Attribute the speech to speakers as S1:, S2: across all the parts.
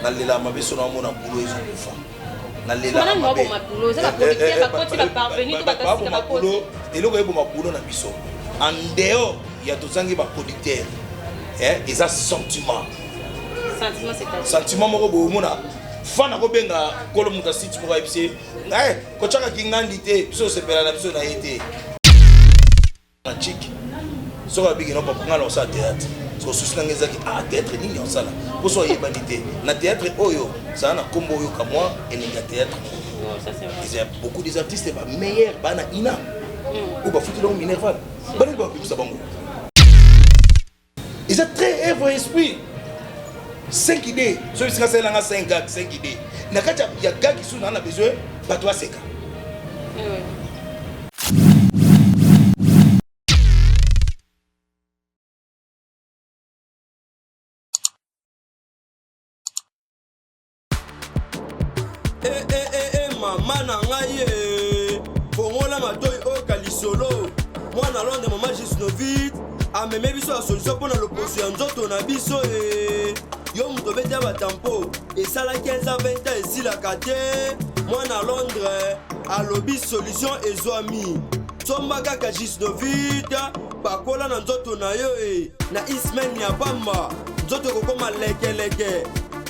S1: Nalelaka mabe so naomona boulot ezokufa. Nalelaka
S2: mabe. Baboma
S1: boulot, eloko eboma boulot na biso en dehors ya tozangi baproducteur, eza sentiment. Sentiment moko boye, omona fan akobenga kolo moto asiti moko, ayebisi ye kotyaka kingandi te, biso osepela na biso na ye te. Na chiki soki abiki no papa, ngai na kosala théâtre, soki susi nanga ezaki ah, théâtre nini osala mpo so ayebani te na théâtre oyo zala na nkombo oyoka mwa elengi ya théâtre. Eza beaucoup des artistes ba meilleur bana ina oyo bafuti bango minerval, banini babimisa bango, eza très œuvre esprit 5 idées. Soki bisinga asalelanga 5 gag, 5 idées na kati ya gag isusu naa na besoin bato baseka.
S3: E, e, e, e, mama na ngai e, fongola matoi oyoka lisolo. Mwana Londres, mama Gisnovit ameme biso ya solution mpo na loposo ya nzoto na biso. E yo moto obeti ya batampo esala 15 ans, 20 ans, esilaka te. Mwana Londres alobi solution ezwami, somba kaka Gisnovit, pakola na nzoto na yo e na ismaine ya pamba, nzoto ekokoma lekeleke,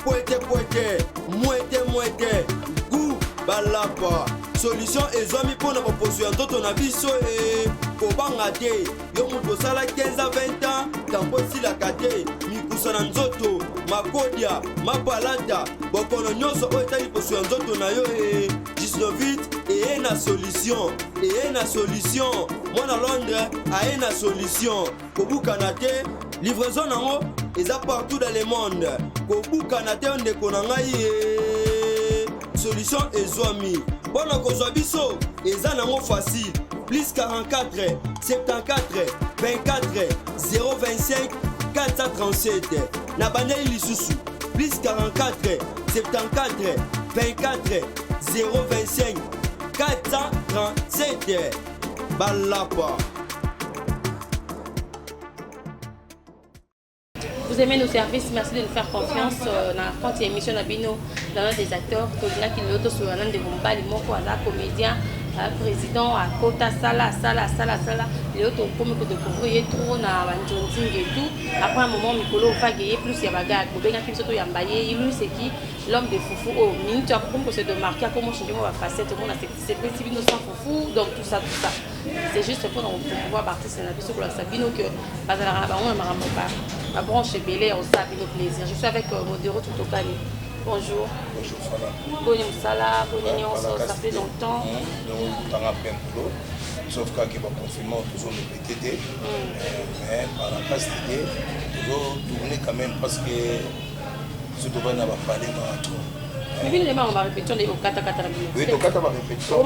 S3: pwete pwete, mwete mwete, gu balapa. Solution ezwami mpo na baposo ya nzoto na biso. E kobanga te, yo moto osala 15 a 20 ans tampo esilaka te, mikusa na nzoto, makodia, mapalata, bokono nyonso oyo etali poso ya nzoto na yo, e Gisnovit eye na solution, eye na solution. Mwana Londres aye na solution. Kobukana te, livraison nango eza partout dans le monde. Kobukana te, ndeko na ngai ye, solution ezwami. Mpo na kozwa biso eza nango facile: plus 44 74 24 025 437. Na bandeli lisusu: plus 44 74 24 025 437. Balapa.
S2: Vous aimez nos services, merci de nous faire confiance na compte ya émission na bino dans des acteurs. Tolingaki lelo tosolola na ndeko mobali moko aza comédien, président akota sala asala asala asala. Lelo tokomi kodécouvrir ye trop na banzonzingi et tout. Après un moment, mikolo vague ye plus ya bagag. Bobengaki biso toyamba ye. Lui, c'est qui? L'homme de fufu. Oyo minute akomi kose démarquer, akomi changer mwa bafacette, omona sepesi bino sans fufu. Donc tout ça, tout ça, c'est juste mpona kopromouvoir baartiste na biso, kolakisa bino que bazalaka na bango na makambo babranche ebele ya kosala bino plaisir. Je suis avec Modero Tutokani. Bonjour.
S1: Bonjour Fana.
S2: Boni mosala, boni nyonso, ça fait longtemps.
S1: Tanga plein boulot, sauf kaka baconfinement tozorépété te, mais par la grâce de Dieu tozotourner quand même, parce que biso tovandi na bapale maa trop.
S2: Mais bino ndema barépétition nde okatakata na bino?
S1: Oui, tokata barépétition.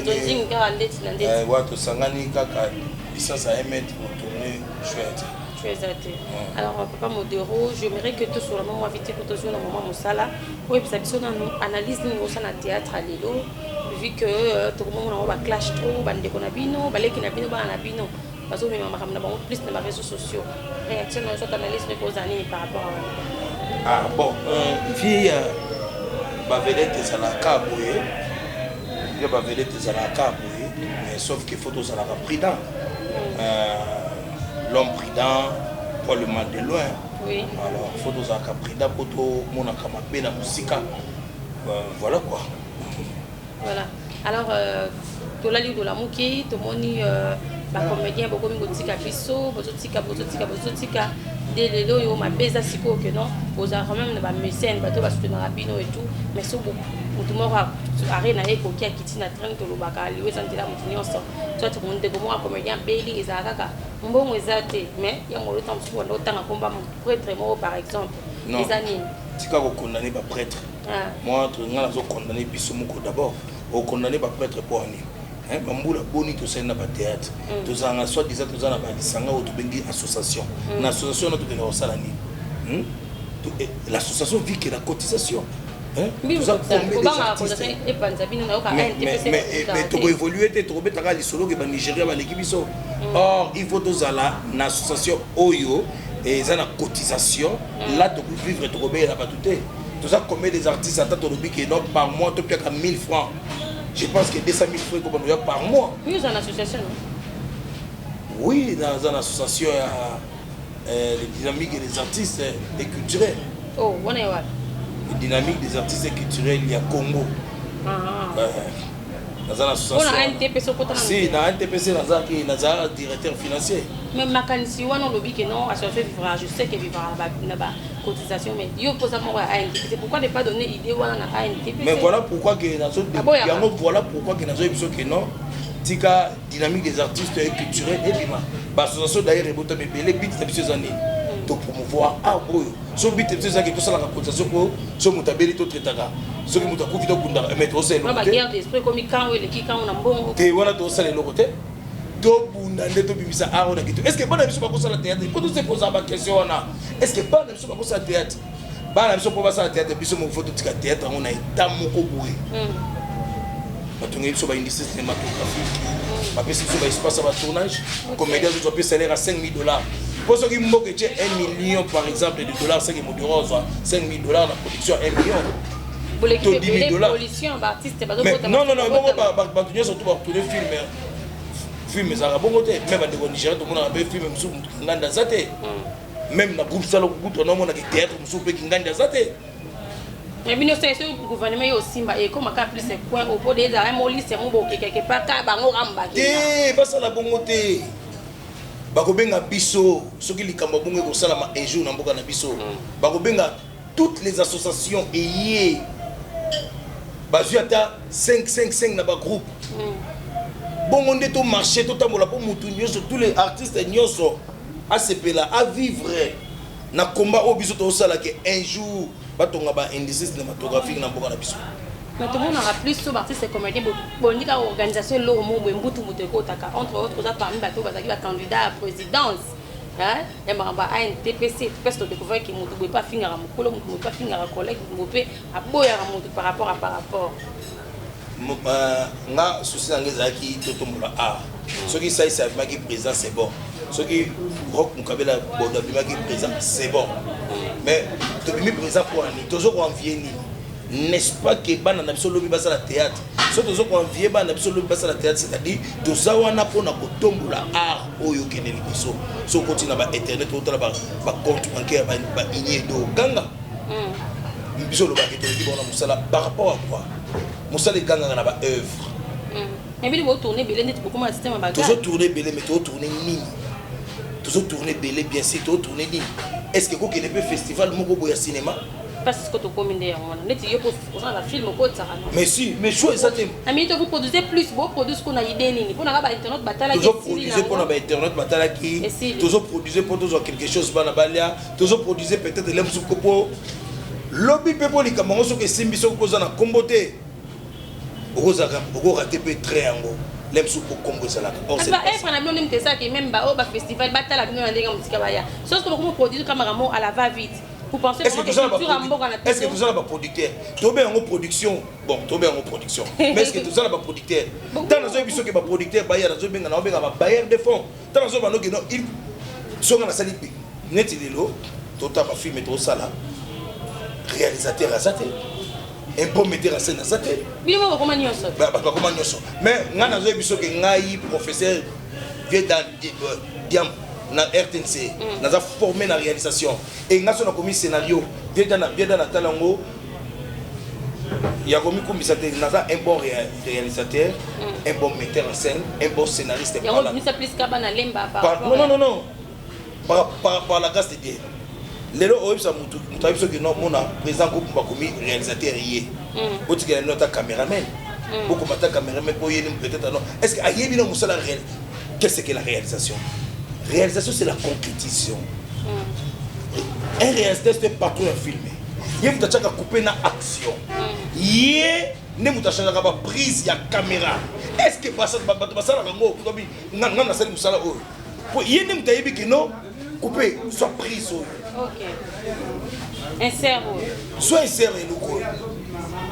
S2: Nzingi kaka ndeti na ndeti.
S1: Wa tosangani kaka distance ya 1 mètre, otourne choix te.
S2: Tu eza te. Alors papa Modero, j'aimerais que tosola mwa vite po tozwa na moma mosala. Oyebisa biso nanu analyse nini osala na théâtre ya lelo, vu que tokomomona yango baclash trop, bandeko na bino, baleki na bino, bana na bino bazomema makambo na bango plus na baréseaux sociaux. Réaction na yo soit analyse noki ozala nini par rapport à wana?
S1: Ah bon, vie ya bavedette ezalaka boye, vie ya bavedette ezalaka boye, mais sauf qu'il faut tozalaka prudent. L'homme prudent voit le mal de loin. Alors faut tozalaka prudent mpo tomonaka mabe na mosika. Voilà quoi.
S2: Voilà. Alors tolali, tolamuki, tomoni bacomédien bokomi kotika biso, bozotika, bozotika, bozotika nde lelo oyo mabe eza sikoyo ke non, bozalaka même na bamécène, bato basoutenaka bino et tout, mais so motu moko are na ye ekoki akiti na train, tolobaka liwo eza nzela motu nyonso, soit ndeko moko ya comédien abeli, ezala kaka mbongo eza te, mais yango olota mosusu banda otanga komba prêtre moko par exemple.
S1: Non.
S2: Eza nini?
S1: Tika kokondane baprêtre.
S2: Ah.
S1: Moi nga nazokondane biso moko d'abord. Okondane baprêtre mpo ani bambula boni tosali na bathéâtre, tozalanga soit disant toza na balisanga oyo tobengi association. Na association wana tokenda kosala nini? Hmm? L'association vit que la cotisation. Hein? Toza combien des artistes?
S2: Epanza bino nayoka.
S1: Mais tokoévolue te, tokobetaka lisolo ke banigéria baleki biso. Or il faut tozala na association oyo eza na cotisation. Là tokovivre, tokobeyela bato te. Toza combien des artistes? Ata tolobi ke non, par mois topiaka 1000 francs, je pense que 200 000 francs ekobanda oya par mois.
S2: Oui, oza na association, non?
S1: Oui, naza na association ya les dynamiques des artistes et culturels.
S2: Oh, wana ya wapi?
S1: Les dynamiques des artistes et culturels ya Congo.
S2: Ah.
S1: Naza na association.
S2: Mpona ANTPC okotana?
S1: Si, na NTPC nazalaki, nazala directeur financier.
S2: Mais makanisi wana, olobi ke non, association vivra, je sais que vivra na bacotisation, mais yo mposa moko ya ANTPC, pourquoi ne pas donner idée wana na ANTPC?
S1: Mais voilà pourquoi ke nazo
S2: Aboyaka.
S1: Yango, voilà pourquoi ke nazoyebi biso ke non, tika dynamique des artistes et culturels ebima. Baassociation d'ailleurs ebotami ebele. But na biso eza nini? Topromouvoir art oyo. So but na biso ezaki tosalaka cotisation po so moto abeli totraitaka, soki moto akufi tokundaka, mais tozosala
S2: na
S1: eloko te.
S2: Baguerre d'esprit ekomi kango, eleki kango na mbongo.
S1: Te, wana tozosala eloko te. Tobunda nde tobimisa art oyo na kito. Est ce que bana biso bakosala théâtre? Po tose poza baquestion wana: est ce que bana biso bakosala théâtre? Bana biso mpo basala théâtre, biso moko faut totika théâtre yango na état moko boye. Batongeli biso baindustrie cinématographique, bapesi biso baespace ya batournage. Comédien azozwa mpe salaire ya 5000 $, mpo soki mboka etie 1 million par exemple de dollars, 5 modero azwa 5000 $ na production ya 1 million.
S2: Boleki
S1: To
S2: mpe
S1: 10 000
S2: ebele
S1: dollars.
S2: Pollution, baartiste
S1: Mais
S2: bazobota.
S1: non, non, non, bongo bato nyonso to batourne film, film ezalaka bongo te. Me bandeko Nigéria, tomonaka mpe film mosusu, motu kingandi aza te. Même na groupe sala kutu, naomonaka théâtre mosusu mpe kingandi aza te.
S2: Mais bino so so gouvernement yo osimba ekomaka plus coin opo de ezala molise yango bokekeke paka bango kambaki.
S1: Te, basala bongo te. Bakobenga biso soki likambo ya bongo ekosalama un jour na mboka na biso. Bakobenga toutes les associations eye bazwi ata 5 5 5 na bagroupe bongo nde tomarche, totambola mpo mutu nyonso, tous les artistes nyonso asepela avivre na komba oyo biso tozosalaka. Un jour batonga baindustrie cinématographique na mboka na biso.
S2: Mais tomonaka plus so baartiste comédien bondi kaka organisation eloko moko boye, mbutu moto ekotaka. Entre autres, oza parmi bato oyo bazalaki bacandidat ya présidence ya makambo ya ANTPC. Presque todécouvrir ke motu boye mpe afingaka mokolo, motu boye mpe afingaka collègue, motu boye mpe aboyaka motu par rapport.
S1: Nga souci na nga ezalaki totombola art. Soki Saisa abimaki président, c'est bon. Soki Rock Mokabela Bodo abimaki président, c'est bon. Mais tobimi président mpo ani tozo koenvie nini? N'est-ce pas ke bana na biso lobi basala théâtre? So tozo koenvie bana na biso lobi basala théâtre, c'est-à-dire toza wana mpona kotombola art oyo okende liboso. So okoti na bainternet, otala bacompte bancaire bainiedo ganga. Biso olobaki toloki bona mosala par rapport à quoi? Mosala egangaka na baœuvre.
S2: Mais bino botourne ebele neti bokoma na système ya bagage.
S1: Tozotourne ebele, mais tozotourne nini? Tozotourne ebele, bien sûr. Tozotourne nini? Est ce que kokende mpe festival moko boye ya cinéma?
S2: Parce que tokomi nde yango wana, neti yo oza na bafilm okotisaka, no?
S1: Mais si, mais choix eza te.
S2: Na minute, vous produisez plus, boproduise mpona idée nini? Mpona ka bainternet batalaki?
S1: Tozoproduise mpona bainternet batalaki.
S2: Esili.
S1: Tozoproduise mpo tozwa quelque chose bana balia. Tozoproduise peut-être le mosuku mpo lobi mpe mpo likambo yango soki esimbi, soki mpo oza na nkombo te, okozalaka okorate mpe trait yango le mosuku mpo nkombo ezalaka. Or, c'est pas ça.
S2: Baœuvre na bino nde moto esalaki même baoyo bafestival batala bino na ndenge ya mosika baya. Soki bokomi produire ka makambo à la va vite, vous pensez
S1: Est-ce que
S2: vraiment que culture ya mboka na
S1: est-ce que
S2: biso
S1: toza na baproducteur? Tobe yango production, bon, tobe yango production, mais est-ce que toza na baproducteur? Ntango nazoyebi biso ke baproducteur baya, nazobenga, naobenga babailleur de fonds. Ntango nazoba noke non, il songa nasali neti lelo tota bafilm tosala, réalisateur aza te, un bon metteur en scène aza te.
S2: Bino mo bokoma nyonso.
S1: Bato bakoma nyonso, mais ngai nazoyebi biso ke ngai professeur vie diam na RTNC, naza formé na réalisation e ngai so nakomi scénario vie dan natala yango ya komikumbisa te. Naza un bon réalisateur, un bon metteur en scène, un bon scénariste.
S2: Yango bimisa plus ka bana lemba par
S1: Par,
S2: rapport
S1: non, non, non, non, par la grâce de Dieu, lelo oyebisa mutu, mutu ayebi soki no mona président groupe bakomi réalisateur ye, otikela nino ata caméraman, bokoma ata caméraman mpo oyeni peut-être non. Est ce que ayebi no mosala réel? Qu'est-ce que la réalisation? Réalisation, c'est la concrétisation. Un réalisateur, c'est un patron ya film. Ye moto atiaka coupe na action, ye nde moto achangeaka baprise ya caméra. Est ce que bato basalaka yango? Nga nasali mosala oyo po ye nde moto ayebi ke non, coupe soit prise oyo.
S2: Ok, insert oyo.
S1: Soit insert eloko oyo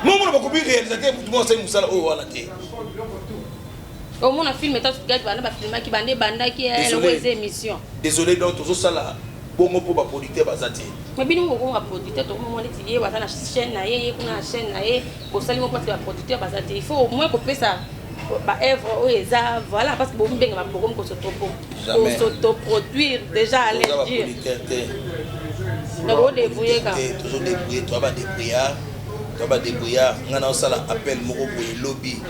S1: momona bakomi réalisateur, motu moko asali mosala oyo wana te.
S2: Omona film eta gadi banda bafilmaki banda ebandaki eloko eza émission.
S1: Désolé, donc tozosala bongo mpo baproducteur baza te.
S2: Mais bino bokonga producteur, tokomona neti ye baza na chaîne na ye, ye kuna na chaîne na ye, bosali moko parce que baproducteur baza te. Il faut au moins kopesa baœuvre oyo eza, voilà, parce que bomibenga bokomi kos'autoproduire déjà, à
S1: Toza
S2: dire.
S1: Baproducteur te.
S2: Donc odébrouille ka.
S1: Tozodébrouille, toa badébrouillard, toa badébrouillard. Ngai naosala appel moko boye: lobi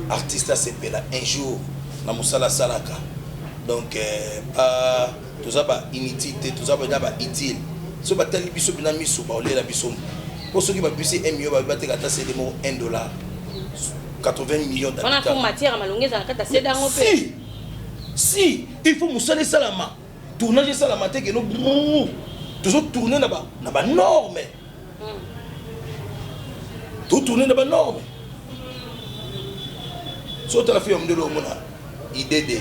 S1: artiste asepela un jour na mosala asalaka. Donc ba toza bainutile te, toza bena bautile. So batali biso mpena miso, baolela biso, mpo soki babisi 1 million, babi bateka ata CD moko 1 dollar, 80 millions
S2: Wana faut
S1: d'habitants.
S2: Matière ya malongo ezala na kati ya CD yango mpe.
S1: Si si, il faut mosala esalama, tournage esalama te keno brrr. Tozotourne na banorme, totourne na banorme. So otala film ya mondele, omona idée de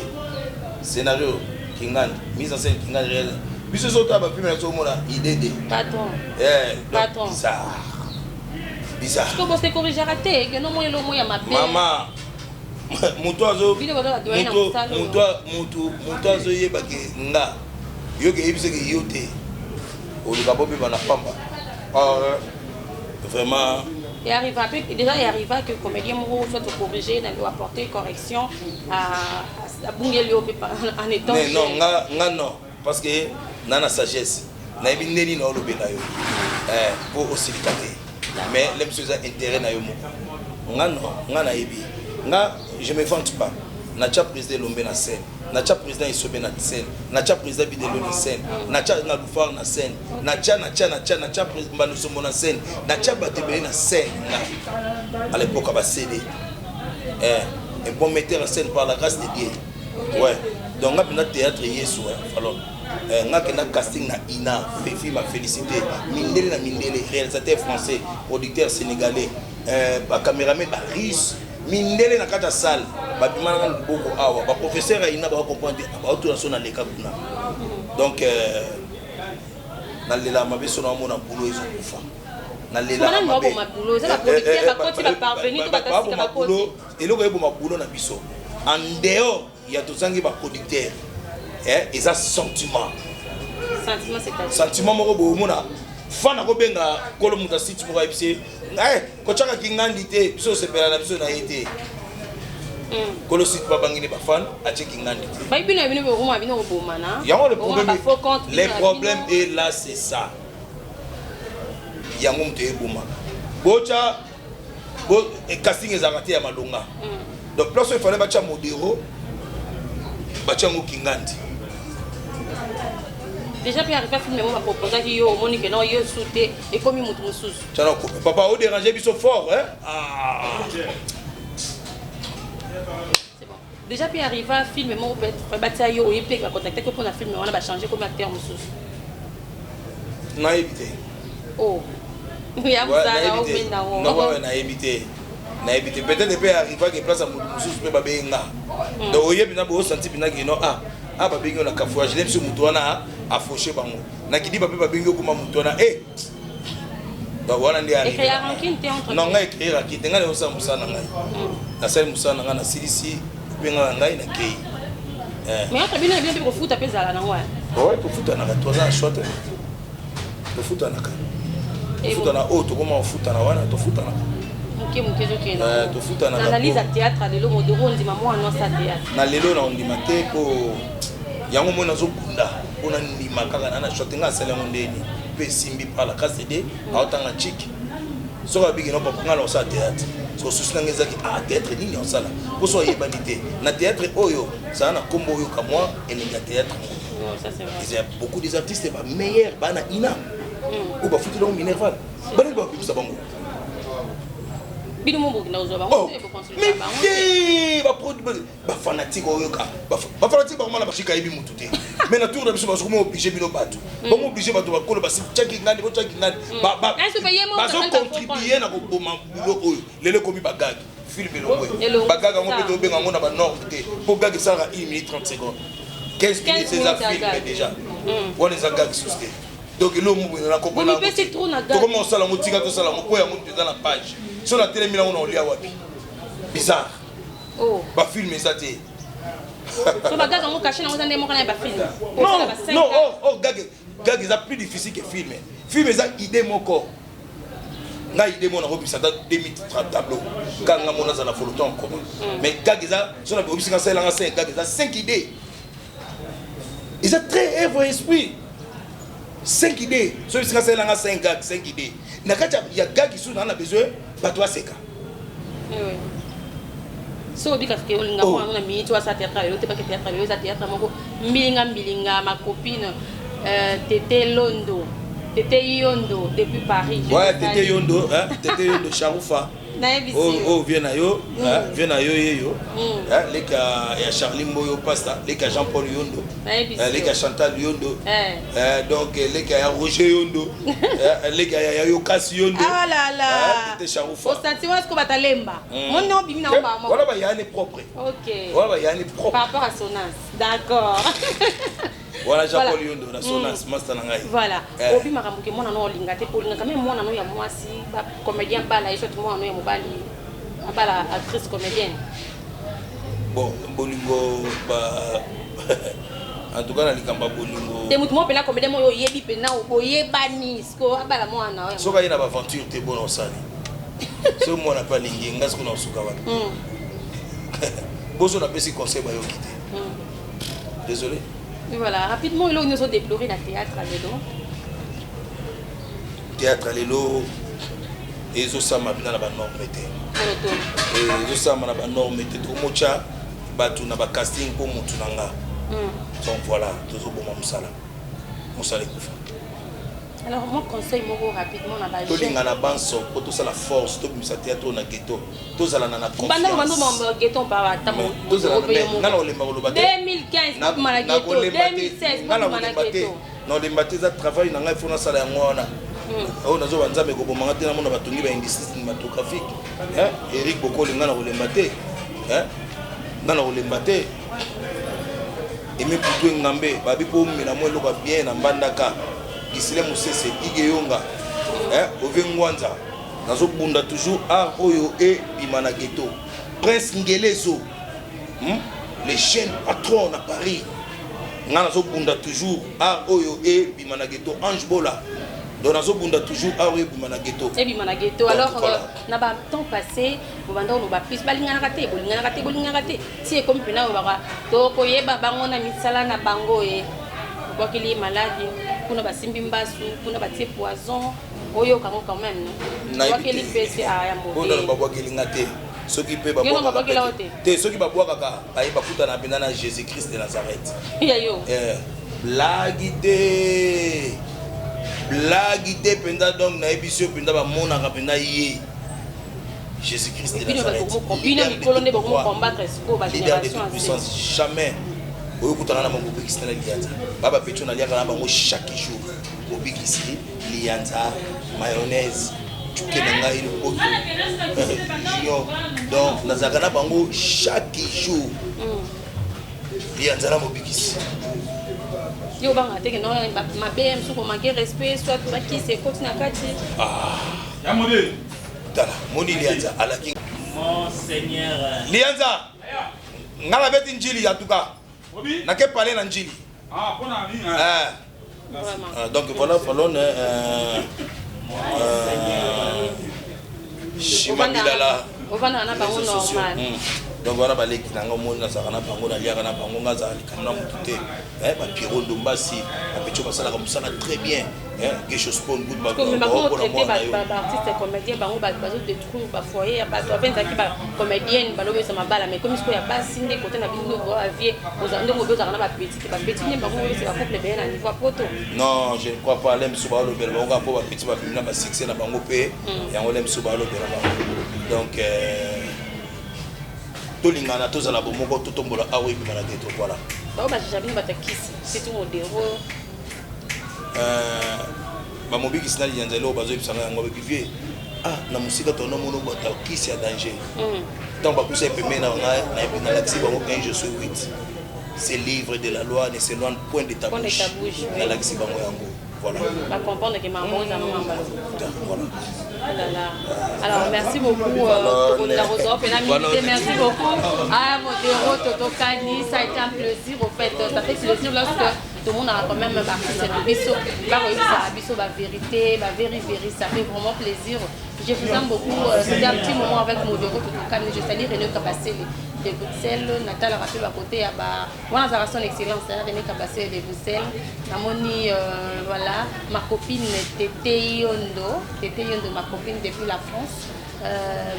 S1: scénario Kingandi, mise en scène Kingandi, réel. Biso so otala bafilm na biso, omona idée de
S2: Patron.
S1: Donc,
S2: Patron.
S1: Bizarre, bizarre.
S2: Parce que bose corrigeaka te keno moi elo moi ya mabe.
S1: Mama, moto azo
S2: Bino baza badoyen na mosala oyo.
S1: Moto azoyeba ke nga yo ke yebiseke yo te, oluka bobeba na pamba. Or vraiment.
S2: Et arriva déjà, il arriva que comédien moko soit corriger na apporter correction à bungeli yo en étant
S1: Mais non, nga nga non, parce que na sagesse nayebi ndeni na olobela yo mpo osilika te. Mais le mosusu eza intérêt na yo moko. Nga non, nga nayebi nga, je me vante pas. Natya président Elombe na scène, natya président Esobe na scène, natya président Bidelo na scène, natya na Lufar na scène, natya natya natya natya Mbalusombo na scène, natya bato ebele na scène. Nga à l'époque ya bacd, un bon metteur en scène par la grâce de Dieu. Ouais, donc nga mpenza théâtre yesu falon. Nga kenda casting na ina film a félicité mindele na mindele, réalisateur français, producteur sénégalais, bacaméraman barusse, mindele na kati ya salle babima nanga loboko awa. Baprofesseur ya ina bakocomprendre te, baotuna so naleka kuna. Donc nalela mabe so naomona bulo ezokufa, nalela.
S2: Baboma
S1: bulo, eloko eboma bulo na biso en dehors ya tozangi baproducteur, eza sentiment. Sentiment moko boye, omona fan akobenga kolo moto asiti moko, ayebisi: "Kotiaka Kingandi te, biso osepela na biso na ye te." Kolo site babangini bafan, atie Kingandi te. Yango le problème, le problème est là, c'est ça. Yango moto eboma botya casting ezalaka te ya malonga. Donc place oyo efale batya Modero, batya yango Kingandi.
S2: Déjà mpe arrivé film mo baproposaki yo, omoni ke non, yo su te, ekomi motu mosusu.
S1: Tiana papa odérange biso fort, hein? Ah.
S2: C'est bon. Déjà mpe arriva film moko batia yo, oye mpe bacontactaki mpona film wana, bachange komi acteur mosusu.
S1: Nayebi te.
S2: Oh, ya mosala obendango.
S1: Nayebi te, nayebi te. Peut-être mpe arrivaki place ya motu mosusu mpe babenga. Donc oyebi na bosanti mpena kino ah ah, babengi yo na cafouillage, le biso motu wana afauche bango na kidiba mpe babengi yo koma motu wana e. Donc wana nde. Non, ngai ecréeraki te. Ngai naosala mosala na ngai, nasali mosala na ngai, nasilisi mpe ngai na ngai nakei.
S2: Mais entre bino na bino mpe kofuta mpe ezala nango.
S1: Ouais, tofutanaka, toza na choix te, tofutanaka, tofutana oyo tokoma kofutana wana, tofutanaka.
S2: Moke moke ezokende.
S1: Tofutanaka.
S2: Na analyse ya théâtre lelo, Modero, ondima mwana nyonso ya théâtre?
S1: Na lelo na ondima te, mpo yango moi nazobunda mpona ndima kaka na choix te. Ngai asali yango ndeni mpe esimbi par la grâce de Dieu. Aotanga chiki soki abiki no papa, ngai na kosala théâtre. So susi nanga ezaki ah, théâtre nini osala? Mpo so oyebani te na théâtre oyo, zala na nkombo oyoka mwa elengi ya théâtre.
S2: Non, ça c'est vrai.
S1: Il y a beaucoup des artistes ba meilleurs bana ina oyo bafuteli bango minerval, banani babimisa bango?
S2: Bino mo bokenda kozwa bango te, boconsulte bango te.
S1: Te, bafanatike oyoka bafanatike bakoma na bashika, yebi mutu te. Mais na tour na biso bazokoma oblige bino bato, bango oblige bato bakolo basityaki ngani, botyaki ngani, bazocontribue na koboma bulo oyo lelo ekomi bagag. Film elongwe, bagag yango mpe tobenga yango na banorme te, mpo gag esalaka 1 minute 30 secondes, 15 minutes eza film déjà, wana eza gag susu te. Donc eloko mo boye na tokoma kosala yango, tika tosala yango mpo yango eza na page. So natelemi yango na olia wapi? Bizarre, bafilm eza te.
S2: So bagag yango cachet nango eza nde moko na ya bafilm?
S1: Non, oh, gag. Gag eza plus difficile que film. Film eza idée moko. Ngai idée moko nakobimisa ata 2000 tableau. Kaka nga moko nazala voloton en commun. Mais gag eza so na bobisi nga salela nga 5 gag eza 5 idées. Eza très œuvre esprit. 5 idées. So bisi nga salela nga 5 gag, 5 idées. Na kati ya gag isusu na na besoin bato baseka.
S2: Oui. So obika ke olinga
S1: Oh.
S2: mwana na minute oyo asala théâtre lelo te, bake théâtre lelo eza théâtre moko mbilinga mbilinga. Ma copine Tete Londo, Tete Yondo depuis Paris, je
S1: Ouais,
S2: te
S1: Tete
S2: salue.
S1: Yondo, hein, Tete Yondo Sharufa.
S2: Nayebisi
S1: Oh,
S2: yo.
S1: oh, vieux na yo, hein, vieux na yo ye yo. Hein, leka ya Charlie Mboyo pasta, leka Jean-Paul Yondo.
S2: Nayebisi
S1: Hein,
S2: yo.
S1: leka Chantal Yondo.
S2: Eh.
S1: Hein, donc leka ya Roger Yondo. Hein, leka ya Yokasi Yondo.
S2: Ah là là.
S1: Hein, Tete Sharufa.
S2: Osenti wana sikoyo batalemba. Monde obimi na
S1: Eh,
S2: obama.
S1: Voilà ba yani propre.
S2: OK.
S1: Voilà ba yani propre.
S2: Par rapport à Sonas. D'accord.
S1: Voilà Jean-Paul
S2: Voilà.
S1: Yondo na Sonas, master na ngai.
S2: Voilà.
S1: Eh.
S2: Obi makambo ke mwana no olinga te, po olinga quand même mwana no ya mwasi ba comédien bala ye, soit mwana no ya mobali abala actrice comédienne.
S1: Bon, bolingo ba en tout cas na likambo ya bolingo.
S2: Te, motu moko mpena comédien moko oyebi mpena boyebani siko abala mwana oyo.
S1: Soki aye na baaventure te, bona osali soki mwana mpe alingi nga, soki na osuka wana boso napesi conseil, bayoki te, désolé.
S2: Voilà, rapidement, eloko nyonso déploré na théâtre lelo?
S1: Théâtre lelo ezosalama mpena na banorme te.
S2: Oyo to
S1: Ezosalama na banorme te. Tokomotya bato na bacasting mpo motu na nga. Donc voilà, tozoboma mosala, mosala ekufa.
S2: Alors moi, conseil moko rapidement na bajeune.
S1: Tolingana banso mpo tosala force, tobimisa théâtre oyo na ghetto, tozalana na
S2: Banda bando
S1: confiance.
S2: ghetto pa ata
S1: Nga na kolemba koloba te.
S2: 2015 bobima na ghetto, 2016
S1: Nga na
S2: bobima na
S1: kolemba te.
S2: ghetto.
S1: Na kolemba te, eza travail na ngai, fo nasala yango wana. Oyo nazoba Nzambe ekobomanga te. Namona batongi baindustrie cinématographique. Hein, Eric Bokoli, nga na kolemba te. Hein, nga na kolemba te. Emi putu engambe babi mpo omela mwa eloko ya bien na Mbandaka. Gisile Mosese Ige Yonga, hein, Ove Ngwanza, nazobunda toujours art oyo ebima na ghetto. Prince Ngelezo, Le jeune patron na Paris, nga nazobunda toujours art oyo ebima na ghetto. Ange Bola, donc nazobunda toujours art oyo ebima na ghetto.
S2: Ebima na ghetto.
S1: Donc,
S2: Alors
S1: voilà.
S2: na batemps passé, bobanda oloba plus balinganaka te, bolinganaka te, bolinganaka te, ti ekomi mpena oyo baka tokoyeba bango na misala na bango. E obwakeli ye maladi kuna, basimbi mbasu kuna, batie poison, oyokango quand même, no obwakeli pese ya
S1: Mpona
S2: mode.
S1: Babwakelinga te. Soki mpe
S2: Yo
S1: babwakaka
S2: babwakela
S1: pe
S2: yo
S1: te, soki babwakaka, baye bakutana mpenza na Jésus Christ de Nazareth.
S2: Ya yo.
S1: Eh, blague te, blague te mpenza. Donc nayebi si oyo mpenza bamonaka mpenza ye Jésus Christ de
S2: Bino
S1: Nazareth.
S2: bino
S1: Leader de
S2: mikolo nde
S1: tout pouvoir.
S2: bokocombattre sikoyo
S1: Leader de toute
S2: bagénération.
S1: puissance, jamais oyo okutana na bango. Obikisi na Lianza, ba bapeti oyo naliaka na bango chaque jour, Obikisi, Lianza, mayonnaise cuke na ngai lopoto junior. Donc nazalaka na bango chaque jour, Lianza na Mobikisi.
S2: Yo obanga te ke no mabe mosusu komanke respect, soit bakisi ekoti na kati?
S4: Yamode.
S1: Tala, moni Lianza alaki.
S4: Mon Seigneur.
S1: Lianza, nga nabeti Njili en tout cas.
S4: Obi.
S1: Nake pale na Njili.
S4: Ah, pona nini?
S1: Eh.
S2: Vraiment.
S1: Donc voilà, Falone, Shima Bilala.
S2: Ovandaka na bango
S1: Réseaux sociaux.
S2: normal?
S1: Donc wana baleki na nga, omoni nazalaka na bango, naliaka na bango, nga azala likambo na motu te. Bapiero Ndombasi, bapetio basalaka mosala très bien. Gesho Spon Good.
S2: Mais
S1: Baokola
S2: bakotraite
S1: mwana yo.
S2: baartiste comédien, bango bazodétruire bafoyer ya bato. Ape ezalaki bacomédienne balobesa mabala, mais komi sikoyo ya basi nde kote na bino avie ndenge obi ozalaka na bapetite, bapetite nde bango oyebisa bacouple ebele na niveau ya poto.
S1: Non, je ne crois pas. Le mosusu balobela bango kaka mpo bapeti babimi na basuccès na bango mpe yango. Le mosusu balobela bango. Donc tolingana, tozala bomoko, totombola awa ebima na ghetto, voilà.
S2: Bango bajuger bino bato ya kisi, surtout Modero.
S1: Bamobikisi na Lianza, eloko bazoyebisanga yango, babi: "Vieux, ah, na mosika tonomona bato ya kisi ya danger." Ntango bakusa pembeni na ngai, nayebi nalakisi bango 1 Josué 8: "Ce livre de la loi ne s'éloigne point de ta
S2: Point de
S1: bouche."
S2: ta bouche, oui.
S1: Nalakisi bango yango, voilà.
S2: Bacomprendre ke makambo eza mama.
S1: Voilà.
S2: Oh là là. Alors, merci beaucoup.
S1: Voilà.
S2: Merci beaucoup. Ah, Modero, Toto Kani, ça a été un plaisir. Au fait, ça fait plaisir lorsque Tomonaka quand même baartiste na biso bakoyebisaka biso bavérité, baveri veri, ça fait vraiment plaisir. Je vous aime beaucoup. C'était un petit moment avec Modero Totokani. Je salue René Kabasele de Bruxelles, natalaka mpe bakote ya ba wana azalaka son excellence, hein, René Kabasele de Bruxelles. Namoni voilà, ma copine Tete Yondo, Tete Yondo, ma copine depuis la France.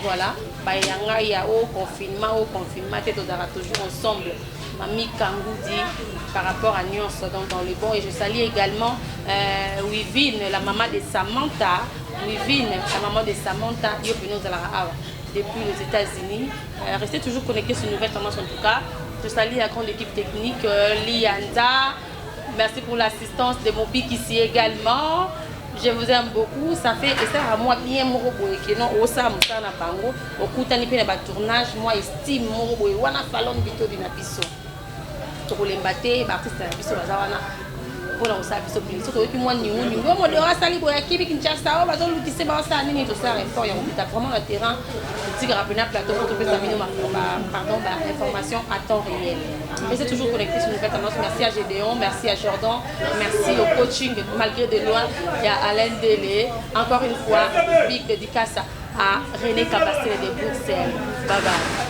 S2: Voilà, baya ngai ya o confinement, o confinement te, tozalaka toujours ensemble. Mami Kangoudi par rapport à nyonso, donc dans le bon. Et je salue également Wivine, la maman de Samantha. Wivine, la maman de Samantha, yo mpe ozalaka awa depuis les États-Unis. Restez toujours connectés sur Nouvelle Tendance. En tout cas, je salue la grande équipe technique, Lianza, merci pour l'assistance de mon pic ici également. Je vous aime beaucoup. Ça fait esalaka mwa bien moko boye ke non, osala mosala na bango, okutani mpe na batournage, mwa estime moko boye wana. Falon Bitodi na biso, tokolemba te. Baartiste na biso baza wana mpona kosala biso plaisir. Soki toyoki mwa ningu ningu oyo Modero asali boye, akibi Kinshasa, oyo bazolukise, baosala nini, tosala effort ya kokita vraiment na terrain, totikaka pena plateau po topesa bino, pardon, bainformation à temps réel. Restez toujours connectés sur Nouvelle Tendance. Merci à Gédéon, merci à Jordan, merci au coaching malgré de loin, il y a Alain Délé. Encore une fois, big dédicace à René Cabasele de Bruxelles. Bye bye.